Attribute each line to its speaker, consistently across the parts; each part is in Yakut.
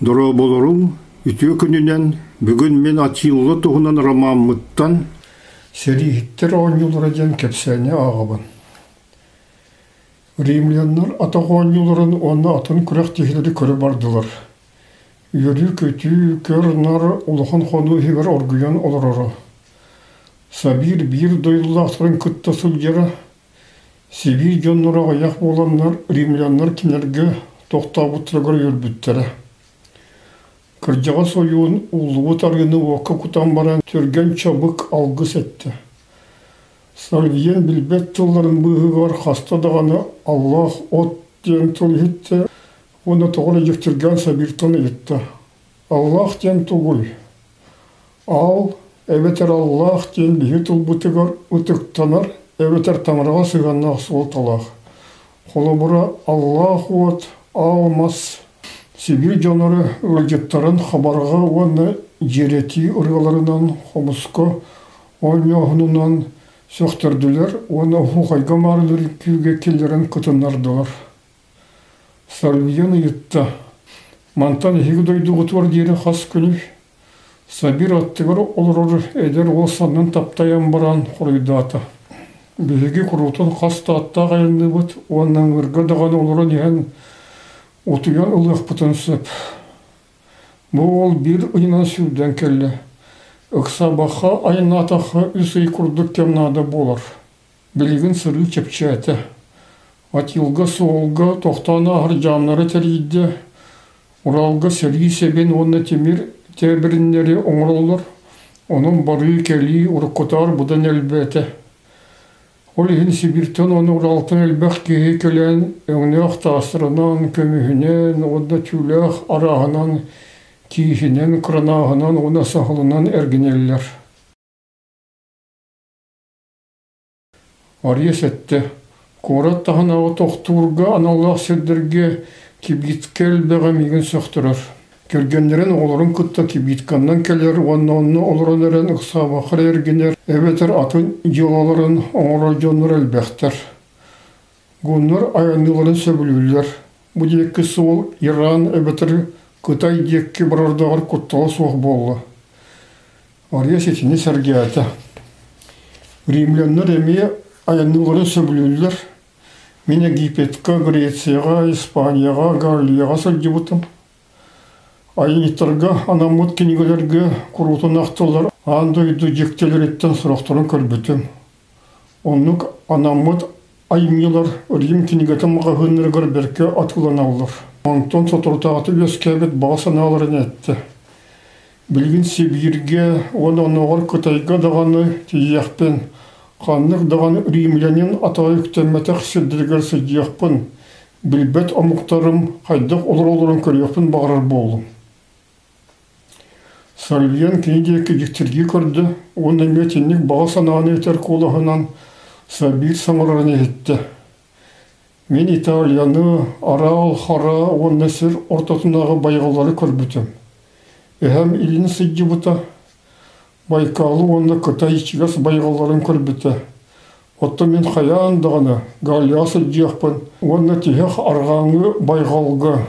Speaker 1: Дорооболоруҥ, үтүө күнүнэн! Бүгүн мин Атилла туһунан ромаммыттан
Speaker 2: Сэрииһиттэр оонньуулара диэн кэпсээни ааҕабын. Римляннар атах оонньууларын уонна атын күрэхтэһиилэри көрө бардылар. Үөрүү-көтүү, көр-нар улахан хонуу иһигэр оргуйан олороро. Сабир биир дойдулаахтарын кытта сылдьара, Сибиир дьонноро аҕыйах буоланнар римляннар кинилэргэ тохтообуттарыгар үөрбүттэрэ. Кырдьаҕас ойуун ууллубут арыыны уокка кутан баран түргэн чабык алгыс эттэ. Саргыйан билбэт тылларын быыһыгар хаста даҕаны «Аллаах от» диэн тыл иһиттэ уонна тоҕо эрэ дьиктиргээн Сабиртан ыйытта: «Аллаах диэн тугуй?» Аал эбэтэр Аллаах диэн биһи тылбытыгар ытыктанар эбэтэр таҥараҕа сыһыаннаах суолталаах. Холобура, Аллаах уот, аал мас Сибиир дьонноро ыалдьыттарын хабарҕа уонна дьиэрэтии ырыаларынан хомуска оонньооһунунан сөхтөрдүлэр уонна оһуохайга маарыннар үҥкүүгэ киллэрэн кытыннардылар. Сарбыйан ыйытта: «Мантан эһиги дойдугутугар диэри хас күнүй?» Сабир аттыгар олорор эдэр уол саннын таптайан баран хоруйдаата: «Биһиги куруутун хас да аттаах айанныыбыт уонна ыҥыырга даҕаны олорон иһэн утуйан ылыахпытын сөп. Бу уол биир ыйынан сүүрдэн кэллэ. Ыксаабакка айаннаатахха үс ый курдук кэм наада буолар. Билигин сырыы чэпчээтэ. Атилга суолга тохтоон ааһар дьаамнары тэрийдэ, Уралга сэрии сэбин уонна тимир тээбириннэри оҥороллор, онон барыы-кэлии уруккутааҕар быдан элбээтэ. Ол иһин Сибииртэн уонна Уралтан элбэх киһи кэлэн өҥнөөх таастарынан, көмүһүнэн уонна түүлээх арааһынан, кииһинэн, кыранааһынан уонна саһылынан эргинэллэр. Арыйа сэттэ. Куорат таһынааҕы тохтуурга аналлаах сирдэргэ кибиткэ элбэҕэ миигин сөхтөрөр. Кэргэннэрин оҕолорун кытта кибитканнан кэлэр уонна онно олорон эрэн ыксаабакка эрэ эргинэр эбэтэр атын дьыалаларын оҥорор дьоннор элбэхтэр. Гуннар айанныыларын сөбүлүүллэр. Бу диэки суол Иран эбэтэр Кытай диэки барардаҕар куттала суох буолла. Арыйа ситини сэргээтэ. Римляннар эмиэ айанныыларын сөбүлүүллэр. Мин Египетка, Грецияҕа, Испанияҕа, Галлияҕа сылдьыбытым. Айанньыттарга анаммыт кинигэлэргэ куруутун ахтыллар аан дойду дьиктилэриттэн сорохторун көрбүтүм. Оннук анаммыт айымньылар Рим кинигэтин маҕаһыыннарыгар бэркэ атыыланаллар. Онтон соторутааҕыта үөскээбит баҕа санааларын эттэ. Билигин Сибииргэ уонна оннооҕор Кытайга даҕаны тиийиэхпин, ханнык даҕаны римлянин атаҕа үктэммэтэх сирдэригэр сылдьыахпын, билбэт омуктарым хайдах олороллорун көрүөхпүн баҕарар буоллум. Саргыйан кини диэки дьиктиргии көрдө уонна эмиэ итинник баҕа санааны этэр куолаһынан Сабир саҥарарын иһиттэ. Мин Италияны, Араал, Хара уонна сир ортотунааҕы байҕаллары көрбүтүм. Эһэм илин сылдьыбыта, Байкалы уонна Кытай ичигэс байҕалларын көрбүтэ. Оттон мин хайаан даҕаны Галлияҕа сылдьыахпын уонна тиһэх арҕааҥҥы байҕалга,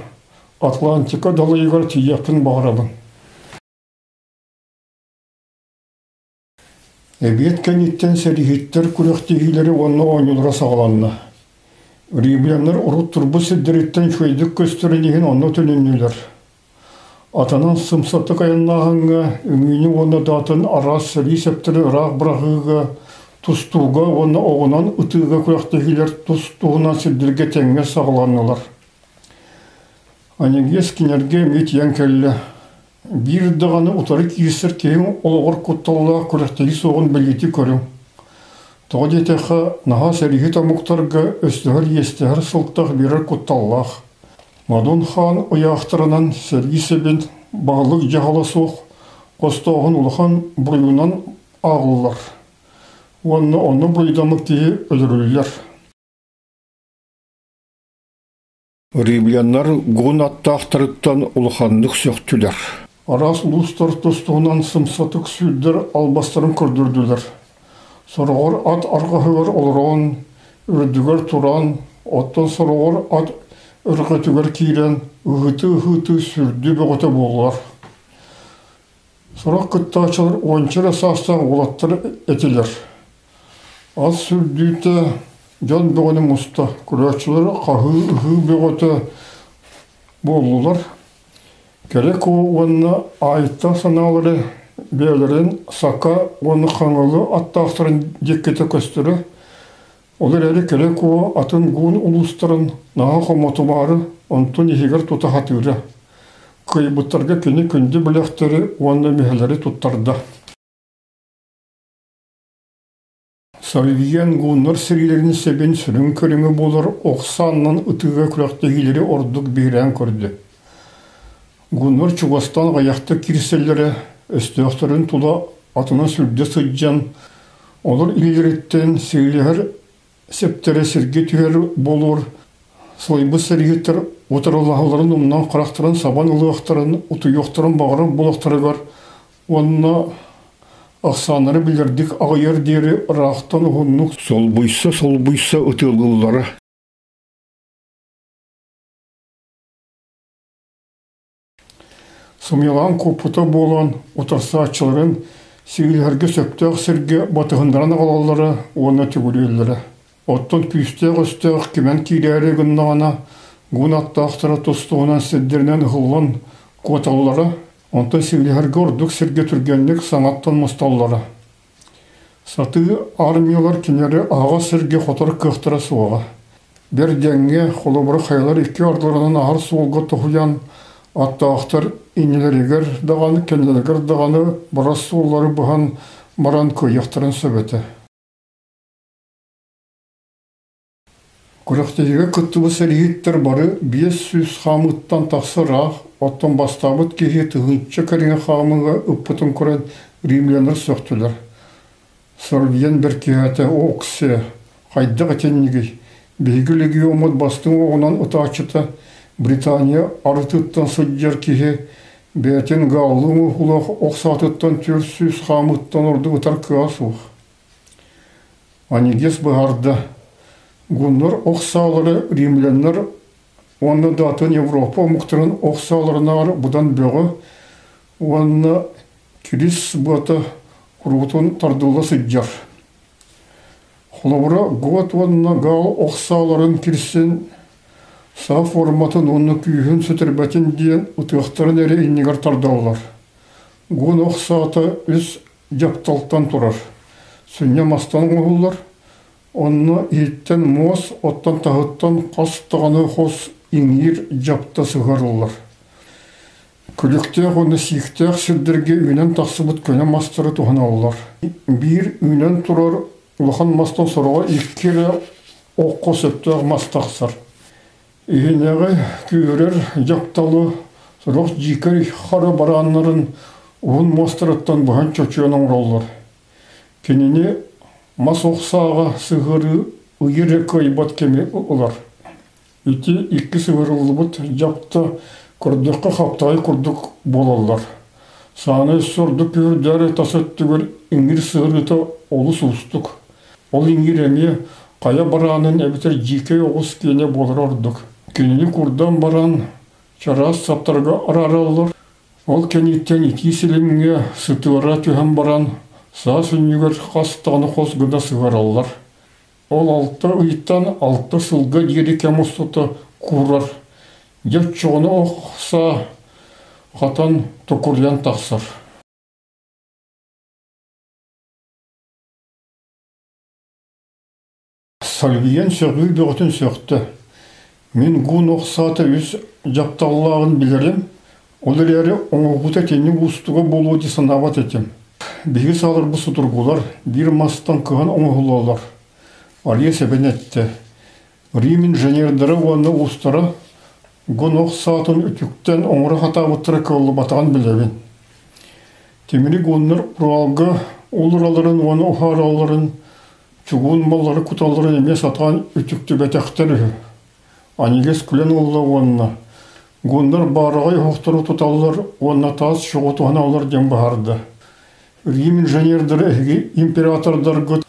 Speaker 2: Атлантика далайыгар тиийиэхпин баҕарабын. Эбиэт кэнниттэн сэрииһиттэр күрэхтэһиилэрэ уонна оонньуулара саҕаланна. Римляннар урут турбут сирдэриттэн үчүгэйдик көстөрүн иһин онно төнүннүлэр. Атынан сымсатык айаннааһыҥҥа, үҥүүнү уонна да атын араас сэрии сэптэри ыраах быраҕыыга, тустууга уонна оҕунан ытыыга күрэхтэһиилэр тус-туһунан сирдэргэ тэҥҥэ саҕаланнылар. Анегиас кинилэргэ эмиэ тиийэн кэллэ. Биир даҕаны утары киирсэр киһиҥ олоҕор кутталлаах күрэхтэһии суоҕун бэлиэтии көрүҥ. Тоҕо диэтэххэ, наһаа сэрииһит омуктарга өстөһөр-иэстэһэр сылтах биэрэр кутталлаах. Модун хаан ыйаахтарынан сэрии сэбин баһылык дьаһала суох хостооһун улахан буруйунан ааҕыллар уонна онно буруйдаммыт киһи өлөрүллэр.
Speaker 1: Римляннар гун аттаахтарыттан улаханнык сөхтүлэр.
Speaker 2: Араас улуустар тус-туһунан сымсатык сүүрдэр албастарын көрдөрдүлэр. Сороҕор ат арҕаһыгар олорон, үрдүгэр туран, оттон сороҕор ат өрҕөтүгэр киирэн ыһыытыы-ыһыытыы сүрдүү бөҕөтө буоллулар. Сорох кыттааччылар уонча эрэ саастаах уолаттар этилэр. Ас сүрдүүтэ дьон бөҕөнү муста, көрөөччүлэр хаһыы-ыһыы бөҕөтө буоллулар. Кэрэ Куо уонна Айта санаалары бэйэлэрин Сака уонна Хаҥалы аттаахтарын диэккитэ көстөрө. Ол эрээри Кэрэ Куо атын гуун улуустарын наһаа хомотумаары онтун иһигэр тута сатыыра. Кыайбыттарга кини күндү бэлэхтэри уонна мүһэлэри туттарда. Сальвиен гуннар сэриилэрин сэбин сүрүн көрүҥэ буолар ох сааннан ытыыга күрэхтэһиилэри ордук биһирээн көрдө. Гуннар чугастан аҕыйахта киирсэллэрэ, өстөөхтөрүн тула атынан сүрдэ сылдьан, олор илиилэриттэн сиилэһэр сэптэрэ сиргэ түһэр буолуор, сылайбыт сэрииһиттэр утарылаһалларын умнан харахтарын сабан ылыахтарын, утуйуохтарын баҕарар буолуохтарыгар уонна ахсааннара билэрдик аҕыйар диэри ыраахтан уһуннук
Speaker 1: солбуйса-солбуйса ытыалыыллара.
Speaker 2: Сымыйалаан куоппута буолан, утарсааччыларын сиилэһэргэ сөптөөх сиргэ батыһыннаран аҕалаллара уонна төгүрүйэллэрэ. Оттон күүстээх өстөөх кимэн киирээри гыннаҕына, гун аттаахтара тус-туһунан сирдэринэн ыһыллан куоталлара, онтон сиилэһэргэ ордук сиргэ түргэнник саҥаттан мусталлара. Сатыы армиялар кинилэри аһаҕас сиргэ хотор кыахтара суоҕа. Бэрдэҥҥэ, холобура, хайалар икки ардыларынан аһар суолга тоһуйан, аттаахтар иннилэригэр даҕаны, кэннилэригэр даҕаны барар суоллары быһан баран кыайыахтарын сөп этэ. Күрэхтэһиигэ кыттыбыт сэрииһиттэр бары 500 хаамыыттан тахса ыраах, оттон бастаабыт киһи тыһыынча кэриҥэ хаамыыга ыппытын көрөн римляннар сөхтүлэр. Сорбиен бэркиһээтэ «Оксе, хайдах итиннигий? Биһиги легиоммут бастыҥ оҕунан ытааччыта Британия арытыттан сылдьар киһи бэйэтин гааллыы оҥоһуулаах ох саатыттан 400 хаамыыттан ордук ытар кыаҕа суох». Анигес быһаарда: Гуннар ох саалары римляннар уонна да атын Европа омуктарын ох сааларынааҕар быдан бөҕө уонна кирис быата куруутун тардылла сылдьар. Холобура, гот уонна гаал ох сааларын кирсин саа форматын уонна күүһүн сүтэрбэтин диэн ытыахтарын эрэ иннигэр тардаллар. Гун ох саата үс дьапталтан турар. Сүнньэ мастан оҥоһуллар. Онно иһиттэн муос, оттон таһыттан хас даҕаны хос иҥиир дьапта сыһыарыллар. Күлүктээх уонна сииктээх сирдэргэ үүнэн тахсыбыт көнө мастары туһаналлар. Биир үүнэн турар улахан мастан сороҕо икки эрэ окко сөптөөх мас тахсар. Иһинээҕи күүһүрэр дьапталы сорох дьиикэй хара барааннарын уһун муостарыттан быһан чочуйан оҥороллор. Кинини мас ох сааҕа сыһыарыы ыйы эрэ кыайбат кэми ылар. Ити икки сыһыарыллыбыт дьапта көрдөххө хаптаҕай курдук буолаллар. Сааны өссө ордук күүһүрдээри тас өттүгэр иҥиир сыһыарыыта олус уустук. Ол иҥиир эмиэ хайа бараанын эбэтэр дьиикэй оҕус киэнэ буолара ордук. Кинини курдан баран чараас саптарга араараллар. Ол кэнниттэн итии силимҥэ сытыара түһэн баран саас үнньүгэр хас даҕаны хос гына сыһыараллар. Ол алта ыйтан алта сылга диэри кэм устата куурар. Дьэ оччоҕуна ох саа хатан токуруйан тахсар. Сальвиен сөҕүү бөҕөтүн сөхтө. Мин гуун ох саата үс дьапталлааҕын билэрим, ол эрээри оҥоһуута итинник уустуга буолуо дии санаабат этим. Биһиги сааларбыт судургулар, биир мастан кыһан оҥоһуллаллар. Ария сэбэн эттэ. Рим инженердэрэ уонна уустара гун ох саатын үтүктэн оҥоро сатаабыттара кыаллыбатаҕын билэбин. Тимири гуннар Уралга улураларын уонна уһааралларын чугуун маллары куталларын эмиэ сатаан үтүктүбэтэхтэр үһү. Анигес күлэн ылла уонна гуннар баараҕай оһохтору туталлар уонна таас чоҕу туһаналлар диэн быһаарда. Рим инженердэрэ эһиги императордаргыт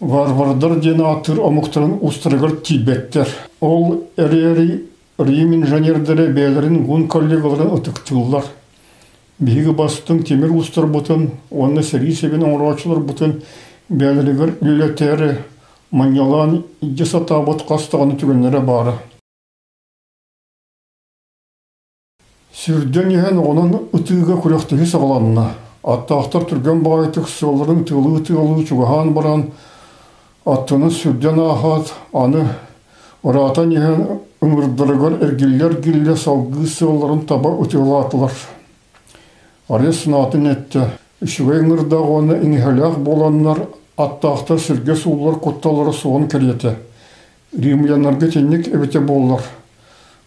Speaker 2: варвардар диэн ааттыыр омуктарын устарыгар тиийбэттэр. Ол эрээри Рим инженердэрэ бэйэлэрин гун коллегаларын ытыктыыллар. Биһиги бастыҥ тимир уустарбытын уонна сэрии сэбин оҥорооччуларбытын бэйэлэригэр үлэлэтээри манньалаан илдьэ сатаабыт хас даҕаны түгэннэрэ баара. Сүүрдэн иһэн оҕонон ытыыга күрэхтэһии саҕаланна. Аттаахтар түргэн баҕайытык сыалларын ытыалыы-ытыалыы чугаһаан баран, аттынан сүүрдэн ааһаат, аны ыраатан иһэн ыҥырдарыгар эргиллэ-эргиллэ салгыы сыалларын таба ытыалаатылар. Арыйа санаатын эттэ: үчүгэй ыҥырдаах уонна иҥэһэлээх буоланнар, аттаахтар сиргэ сууллар кутталлара суоҕун кэриэтэ. Римляннарга итинник эбитэ буоллар,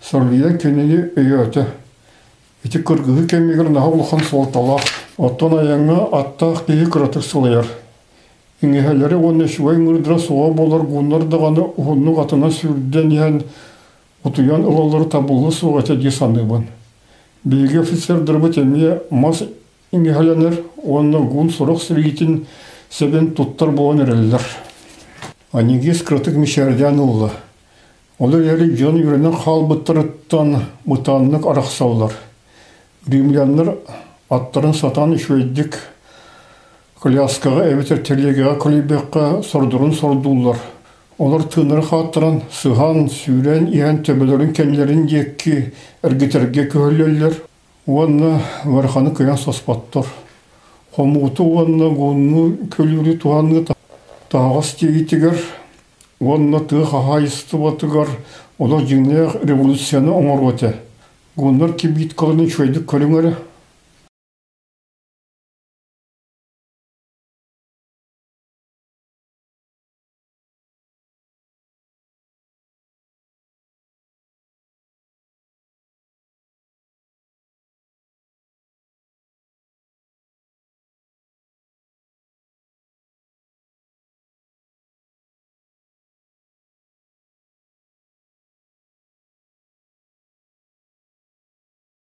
Speaker 2: Саргыйан кинини өйөөтө. Ити кыргыһыы кэмигэр наһаа улахан суолталаах. Оттон айаҥҥа аттаах киһи кыратык сылайар. Иҥэһэлэри уонна үчүгэй ыҥырдара суоҕа буолар гуннар даҕаны уһуннук атынан сүүрдэн иһэн утуйан ылаллара табыллыа суох этэ дии саныыбын. Биһиги офицердарбыт эмиэ мас иҥэһэлэнэр уонна гун сорох сэриитин сэбин туттар буолан эрэллэр. Анигис кыратык мичээрдээн ылла. Ол эрээри дьон үөрэнэн хаалбыттарыттан бытааннык арахсаллар. Римляннар аттарын сатаан үчүгэйдик коляскаҕа эбэтэр тэлиэгэҕэ көлүйбэккэ сордорун сордууллар. Олор тыыннары хааттаран, сыһан, сүүрэн иһэн төбөлөрүн кэннилэрин диэки эргитэргэ күһэллэллэр уонна ыараханы кыайан соспоттор. Хомууту уонна гунну көлүүрү туһаныы таһаҕас тиэйиитигэр уонна тыа хаһаайыстыбатыгар олох дьиҥнээх революцияны оҥоруо этэ. Гуннар кибииткаларын үчүгэйдик көрүҥ эрэ.